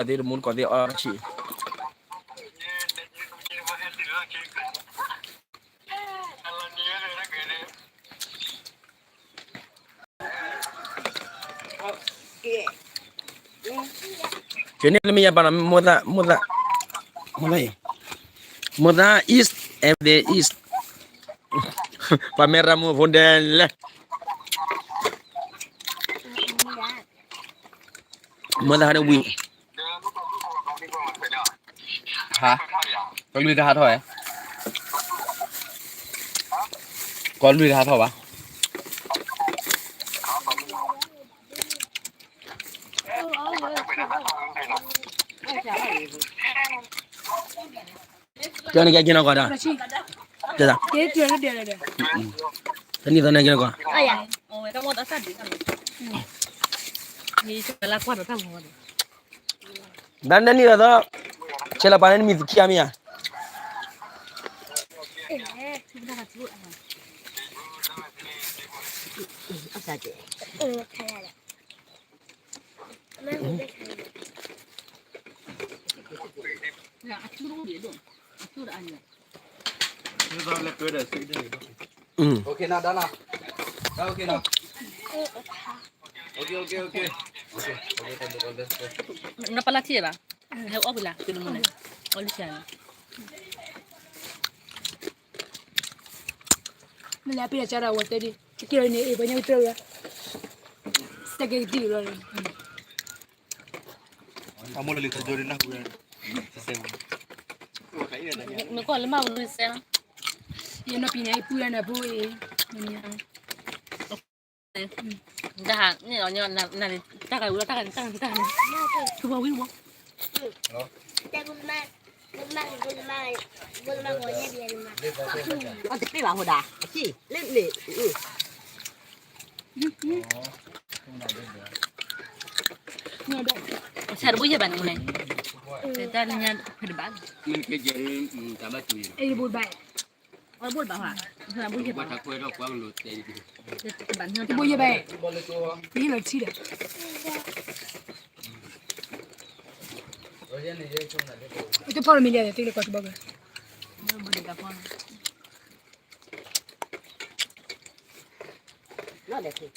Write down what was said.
အသ့ၣ်တမူတကိးသ့ၣ်အီၣ်ဆံး ကန့ၣ်လၢမ့ၢ်ယပာ်နီၤ မိၢ်သၣ် မိၢ်သၣ် မိၢ်သၣ်အံၤ မိၢ်သၣ် is everyday is ပှၤမဲရမိၢ်ဖိဒဲလဲၣ် မိၢ်သၣ်ဟးဒၣ်ဝံၤ ဟါ ကီၢ်လွံၢ်တဟးထီၣ်ဝဲ ကီၢ်လွံၢ်တဟးထီၣ်ဘၣ် ကဲန့ၣ်ကဲက့ၤနီၢ်ကီၢ်ဒၣ် ကဲဒၣ် တနံၣ်သီန့ၣ်က့ၤနီၢ်ကီၢ် ဒၣ်နနံၣ်လီၤသီ ဆဲးလီၤပာ်န့ၣ်နမံၤသခံအမ့ၢ်ဧါ โอเคนะด้านหน้าโอเคนะโอเคโอเคโอเคโอเคโอเค နပလၢ်ထံၣ်ဘၣ် ဟဲအီၣ်ပလၢ် တုၤနမုၢ်န့ၣ် အီၣ်လံဆၢန့ၣ် မ့ၢ်လၢပယီၤကၢ်ဒီးဝဲတဲဒ် တက့ၢ်န့ၣ် အ့ၣ်ပှၤညါကတၢၢ်ဝဲ တက့ၢ်ကတံၢ်လီၤ အမိၢ်လၢလံၤခီကၠိဒ်နၢ်ဟူဝဲ စဲစဲ မ့ၢ်ကွၢ်လၢမၤဝဲစဲ ယနီၢ်ပံၤန့ၣ် အပူၤလၢနဖိအံၤ တၢ်ဟးန့ၣ် တၢ်ကဝံၤလီၤ တၢ်ကန့ၣ် တၢ်ကန့ၣ် တၢ်ကန့ၣ် ထူဘီဝံၤဝီၤ အတပ့ၢ်ဘၣ်ဟိဒၣ် အကံၣ် လၢန့ၣ် ဆၢတဘိယဲၢ်ဘၣ်န့ၣ်မ့ၢ် တၢ်လၢညါဖဲတဘၣ် အဘိတဘၣ်ဟါ ဘိယဲၢ်ဘၣ် တဘိယဲၢ်ဘၣ် ယဟ့ၣ်လီၤထံဒီး တဖီၣ်လၢမ့ၢ်ဒ်သ့ၣ်လၢကီၢ်တဘီက